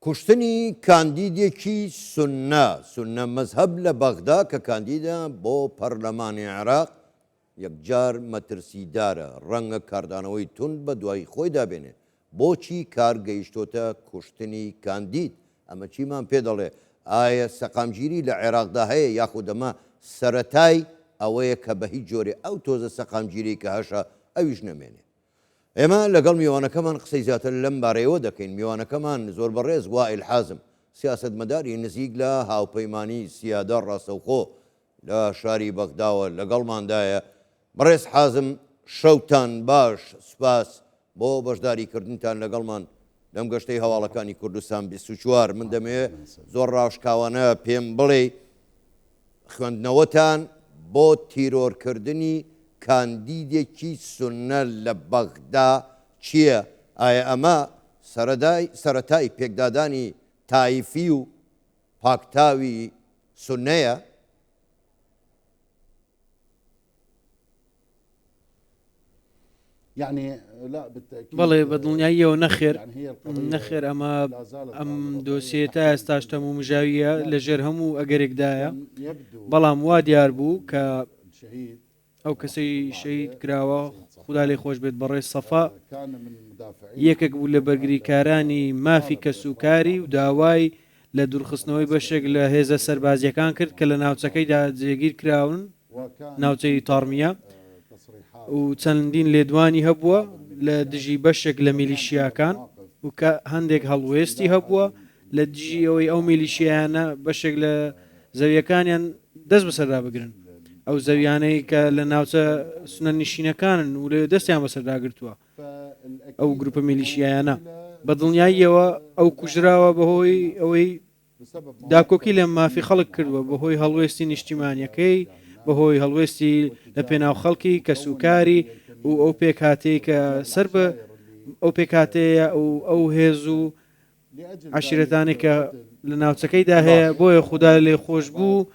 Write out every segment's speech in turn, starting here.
کوشتنی کاندیدێکی سوننە، سوننە مەزهەب لە بەغدا کە کاندیدە بۆ پەرلەمانی عێراق، یەکجار مەترسیدارە، ڕەنگە کاردانەوەی توند بە دوای خۆیدا بێنێ. بۆچی کار گەیشتۆتە کوشتنی کاندید؟ ئەمە چیمان پێ دەڵێ؟ ئایا سەقامگیری لە عێراقدا هەیە یاخود ئەمە سەرەتای ئەوەیە کە بە هیچ جۆرێ ئەو تۆزە سەقامگیریەی کە هەشە ئەویش نەمێنێ؟ ئێمە لەگەڵ میوانەکەمان قسەی زیاتر لەم بارەیەوە دەکەین، میوانەکەمان زۆر بەڕێز وائیل حازم، سیاسەتمەداری نزیک لە هاوپەیمانی سیادە ڕاستەوخۆ لە شاری بەغداوە لەگەڵماندایە. بەڕێز حازم شەوتان باش، سوپاس بۆ بەشداریکردنتان لەگەڵمان لەم گەشتەی هەواڵەکانی کوردستان 24. من دەمەوێت زۆر ڕاشکاوانە پێم بڵێی خوێندنەوەتان بۆ تیرۆرکردنی کاندیدێکی سوننە لە بەغدا چییە؟ ئایا ئەمە سەرەتای پێکدادانی تایفی و پاکتاوی سوننەیە؟ بەڵێ بە دڵنیاییەوە نەخێر نەخێر ئەمە ئەم دۆسیە تا ئێستاش تەمومژاوییە لەژێر هەموو ئەگەرێکدایە بەڵام وا دیار بوو کە ئەو کەسەی شەهید کراوە خودا لێ خۆش بێت بەڕێز سەفا یەکێک بوو لە بەرگریکارانی مافی کەسوکاری و داوای لە دوورخستنەوەی بەشێک لە هێزە سەربازییەکان کرد کە لە ناوچەکەیدا جێگیر کراون، ناوچەی تارمیە، و چەندین لێدوانی هەبووە لە دژی بەشێک لە میلیشیاکان و کە هەندێک هەڵوێستی هەبووە لە دژی ئەوەی ئەو میلیشیایانە بەشێک لە زەویەکانیان دەست بەسەردا بگرن، ئەو زەویانەی کە لە ناوچە سوننەنشینەکانن و لەوێ دەستیان بەسەردا گرتووە. ئەو گروپە میلیشیایانە. بە دڵنیاییەوە ئەو کوژراوە بەهۆی ئەوەی داکۆکی لە مافی خەڵک کردووە، بەهۆی هەڵوێستی نیشتیمانیەکەی، بەهۆی هەڵوێستی لە پێناو خەڵکی، کەسوکاری و ئەو پێکهاتەی کە سەر بە ئەو پێکهاتەیە و ئەو هێز و عەشیرەتانەی کە لە ناوچەکەیدا هەیە، بۆیە خودا لێخۆشبوو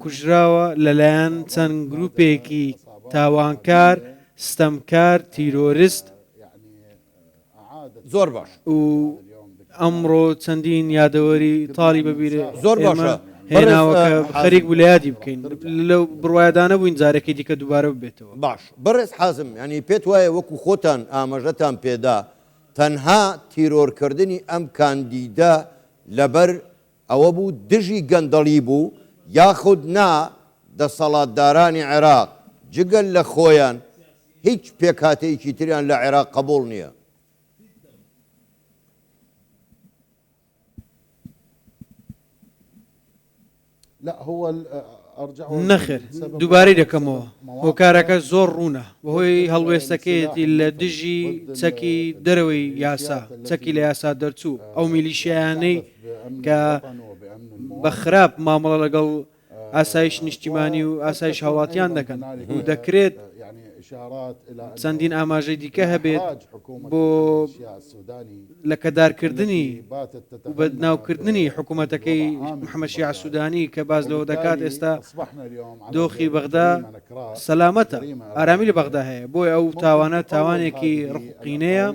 کوژراوە لەلایەن چەند گروپێکی تاوانکار، ستەمکار، تیرۆرست. زۆر باش. و ئەمڕۆ چەندین یادەوەری تاڵی بەبیر زۆر ئێمە باشە بەڕێز هێناوە کە خەریک حازم. بوو لە یادی بکەین، لەو بڕوایەدا نەبووین جارێکی دیکە دووبارە ببێتەوە. باش بەڕێز حازم، یانی پێت وایە وەکو خۆتان ئاماژەتان پێدا تەنها تیرۆرکردنی ئەم کاندیدە لەبەر ئەوە بوو دژی گەندەڵی بوو یاخود نا دەسەڵاتدارانی عێراق جگە لە خۆیان هیچ پێکهاتەیەکی تریان لە عێراق قبوڵ نییە؟ نەخێر، دووبارەی دەکەمەوە، هۆکارەکە زۆر ڕوونە، بەهۆی هەڵوێستەکەیەتی لە دژی چەکی دەرەوەی یاسا، چەکی لە یاسا دەرچوو، ئەو میلیشیایانەی کە بە خراپ مامەڵە لەگەڵ ئاسایش نیشتیمانی و ئاسایش هاوڵاتیان دەکەن و دەکرێت چەندین ئاماژەی دیکە هەبێت بۆ لەکەدارکردنی و بەدناوکردنی حکوومەتەکەی محەممەد شیاع سوودانی کە باس لەوە دەکات ئێستا دۆخی بەغدا سەلامەتە، ئارامی لە بەغدا هەیە، بۆیە ئەو تاوانە تاوانێکی ڕق و قینەیە،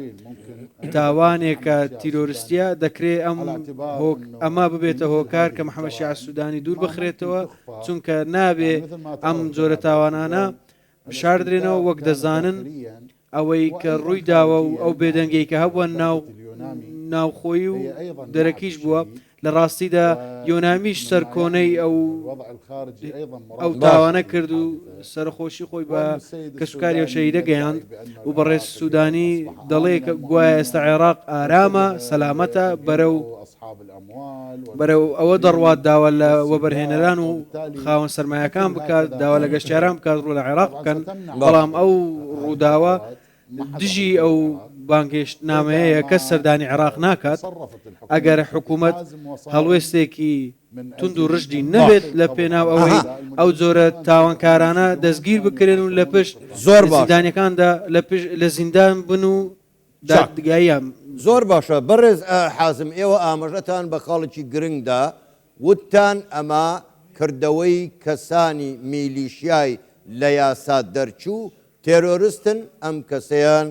تاوانێکە تیرۆرستییە، دەکرێ ئەم ئەمە ببێتە هۆکار کە محەممەد شیاع سوودانی دوور بخرێتەوە، چونکە نابێ ئەم جۆرە تاوانانە بشاردرێنەوە، وەک دەزانن ئەوەی کە ڕووی داوە و ئەو بێدەنگیەی کە هەبووە ناو ناوخۆیی و دەرەکیش بووە، لە ڕاستیدا یۆنامیش سەرکۆنەی ئەو ئەو تاوانە کرد و سەرەخۆشی خۆی بە کەسوکاری ئەو شەهیدە گەیاند و بەڕێز سوودانی دەڵێ کە گوایە ئێستا عێراق ئارامە، سەلامەتە، بەرەو بەرەو ئەوە دەڕوات داوا لە وەبەرهێنەران و خاوەن سەرمایەکان بکات، داوا لە گەشتیاران بکات ڕوو لە عێراق بکەن، بەڵام ئەو ڕووداوە دژی ئەو بانگهێشتنامەیەیە کەس سەردانی عێراق ناکات، ئەگەر حکوومەت هەڵوێستێکی توند و ڕژدی نەبێت لە پێناو ئەوەی ئەو جۆرە تاوانکارانە دەستگیر بکرێن و لە پشت زۆر باشە. زیندانیەکاندا لە پشت لە زیندان بن و چاک. دادگاییان. زۆر باشە بەڕێز حازم ئێوە ئاماژەتان بە خاڵێکی گرنگ دا وتتان ئەمە کردەوەی کەسانی میلیشیای لە یاسا دەرچوو تێرۆرستن ئەم کەسەیان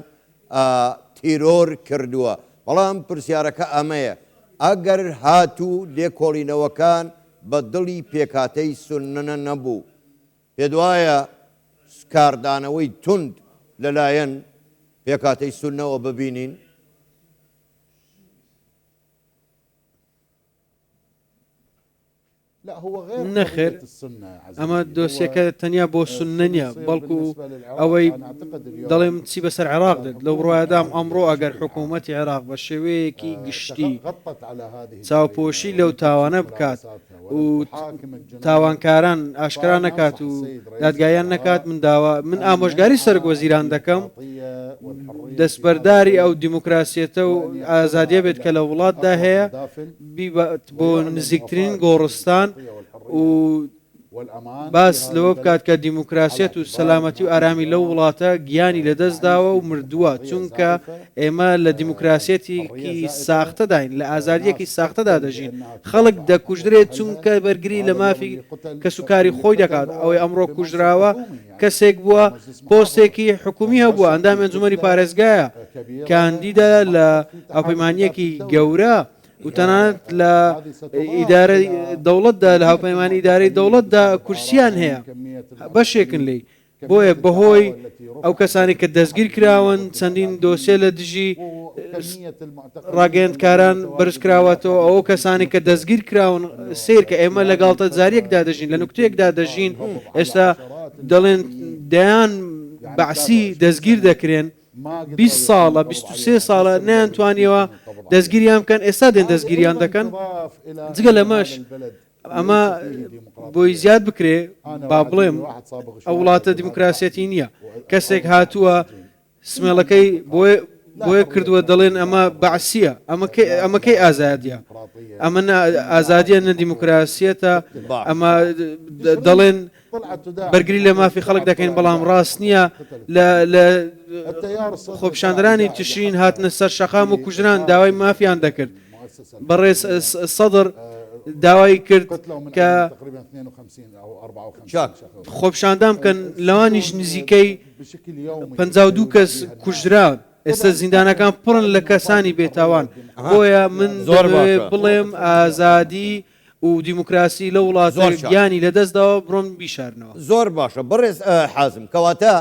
تیرۆر کردووە بەڵام پرسیارەکە ئەمەیە. ئەگەر هاتوو لێکۆڵینەوەکان بە دڵی پێکهاتەی سوننە نەبوو، پێتوایە کاردانەوەی توند لەلایەن پێکهاتەی سوننەوە ببینین؟ نەخێر ئەمە دۆسیەکە تەنیا بۆ سوننە نییە، بەڵکو ئەوەی دەڵێم چی بەسەر عێراق دێت، لەو بڕوایەدام ئەمڕۆ ئەگەر حکوومەتی عێراق بە شێوەیەکی گشتی چاوپۆشی لەو تاوانە بکات و تاوانکاران ئاشکرا نەکات و دادگاییان نەکات، من داوا من ئامۆژگاری سەرۆک وەزیران دەکەم دەستبەرداری ئەو دیموکراسیەتە و ئازادیە بێت کە لە وڵاتدا هەیە، بیبات بۆ نزیکترین گۆڕستان و باس لەوە بکات کە دیموکراسیەت و سەلامەتی و ئارامی لەو وڵاتە گیانی لەدەستداوە و مردووە، چونکە ئێمە لە دیموکراسیەتێکی ساختەداین، لە ئازادییەکی ساختەدا دەژین، خەڵک دەکوژرێت چونکە بەرگری لە مافی کەسوکاری خۆی دەکات، ئەوەی ئەمڕۆ کوژراوە کەسێک بووە پۆستێکی حکومی هەبووە، ئەندامی ئەنجومەنی پارێزگایە، کاندیدە لە هاوپەیمانییەکی گەورە، و تەنانەت لە ئیدارەی دەوڵەتدا لە هاوپەیمانی ئیدارەی دەوڵەتدا کورسیان هەیە بەشێکن لێی بۆیە بەهۆی ئەو کەسانی کە دەستگیر کراون چەندین دۆسیە لە دژی ڕاگەیەندکاران بەرزکراوەتەوە ئەو کەسانی کە دەستگیر کراون سیر کە ئێمە لە گاڵتە جاریەکدا دەژین لە نوکتەیەکدا دەژین ئێستا دەڵێن دەیان بەعسی دەستگیر دەکرێن 20 ساڵە 23 ساڵە نەیانتوانیەوە دەستگیریان بکەن ئێستا دێن دەستگیریان دەکەن جگە لەمەش ئەمە بۆی زیاد بکرێ با بڵێم ئەو وڵاتە دیموکراسیەتی نییە کەسێک هاتووە سمێڵەکەی بۆیە کردووە دەڵێن ئەمە بەعسیە ئەمە کەی ئازادیە ئەمە ئازادیە نە دیموکراسیەتە ئەمە دەڵێن بەرگری لە مافی خەڵک دەکەین بەڵام ڕاست نییە لە خۆپیشاندەرانی تشرین هاتنە سەر شەقام و کوژران داوای مافیان دەکرد بەڕێز سەدر داوای کرد کە خۆپیشاندان بکەن لەوانیش نزیکەی 52 کەس کوژران ئێستا زیندانەکان پڕن لە کەسانی بێتاوان بۆیە من زۆر بڵێم ئازادی و دیموکراسی لەو وڵاتە زۆر چاک. گیانی لەدەست داوە بڕۆن بیشارنەوە. زۆر باشە بەڕێز حازم کەواتە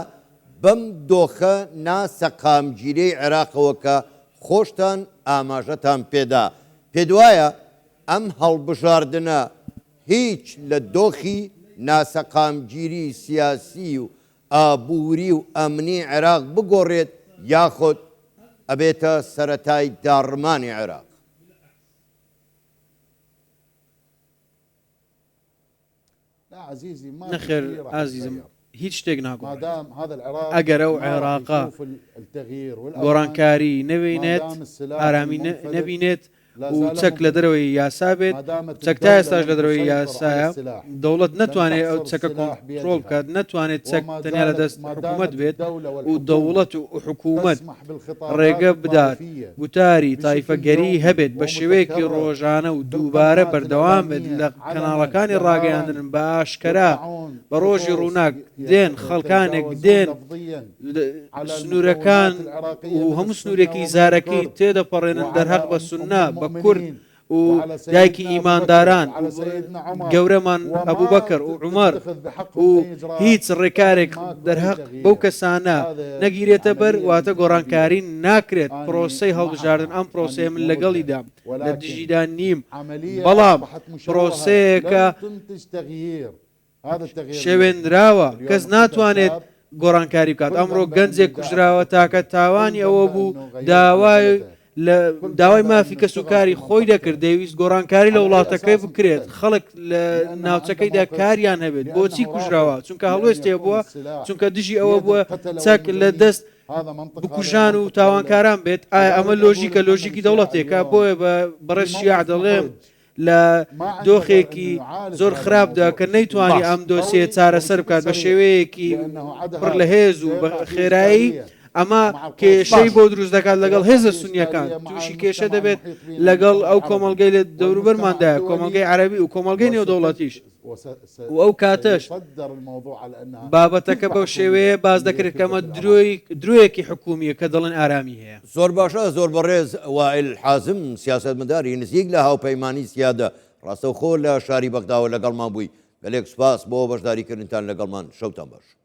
بەم دۆخە نا سەقامگیرەی عێراقەوە کە خۆشتان ئاماژەتان پێدا پێتوایە ئەم هەڵبژاردنە هیچ لە دۆخی ناسەقامگیری سیاسی و ئابووری و ئەمنی عێراق بگۆڕێت یاخود ئەبێتە سەرەتای داڕمانی عێراق؟ نەخێر ئازیزم هیچ شتێک ناگۆڕێت ئەگەر ئەو عێراقە گۆڕانکاری نەوێنێت ئارامی نەبینێت و چەک لە دەرەوەی یاسا بێت چەک تا ئێستاش لە دەرەوەی یاسایە دەوڵەت نەتوانێت ئەو چەکە کۆنترۆڵ بکات نەتوانێت چەک تەنیا لە دەست حکوومەت بێت و دەوڵەت و حکوومەت ڕێگە بدات گوتاری تایفەگەری هەبێت بە شێوەیەکی ڕۆژانە و دووبارە بەردەوام بێت لە کەناڵەکانی ڕاگەیاندن بە ئاشکەرا بە ڕۆژی ڕووناک دێن خەڵکانێک دێن سنوورەکان و هەموو سنوورێکی زارەکی تێدەپەڕێنن دەرهەق بە سوننە بە کورد و دایکی ئیمانداران و گەورەمان ئەبوبەکر و عومەر و هیچ ڕێکارێک دەرهەق بەو کەسانە نەگیرێتە بەر واتە گۆڕانکاری ناکرێت پرۆسەی هەڵبژاردن ئەم پرۆسەیە من لەگەڵیدام لە دژیدا نیم بەڵام پرۆسەیەکە شێوێنراوە، کەس ناتوانێت گۆڕانکاری بکات، ئەمڕۆ گەنجێک کوژراوە تاکە تاوانی ئەوە بوو داوای لە داوای مافی کەسوکاری خۆی دەکرد، دەیویست گۆڕانکاری لە وڵاتەکەی بکرێت، خەڵک لە ناوچەکەیدا کاریان هەبێت، بۆچی کوژراوە؟ چونکە هەڵوێستی هەبووە، چونکە دژی ئەوە بووە چەک لە دەست بکوژان و تاوانکاران بێت، ئایا ئەمە لۆژیکە، لۆژیکی دەوڵەتێکە؟ بۆیە بە بەڕێز شیاع دەڵێم لە دۆخێکی زۆر خراپدا کە نەیتوانی ئەم دۆسیە چارەسەر بکات بە شێوەیەکی پڕ لە هێز و بە خێرایی. ئەمە کێشەی بۆ دروست دەکات لەگەڵ هێزە سونیەکان، تووشی کێشە دەبێت لەگەڵ ئەو کۆمەڵگەی لە دەوروبەرماندایە، کۆمەڵگەی عەرەبی و کۆمەڵگەی نێودەوڵەتیش. و ئەو کاتەش بابەتەکە بەو شێوەیە باس دەکرێت کە ئەمە درۆی درۆیەکی حکومییە کە دەڵێن ئارامی هەیە. زۆر باشە زۆر بەڕێز وائیل حازم سیاسەتمەداری نزیک لە هاوپەیمانی سیادە ڕاستەوخۆ لە شاری بەغداوە لەگەڵمان بووی گەلێک سوپاس بۆ بەشداریکردنتان لەگەڵمان شەوتان باش.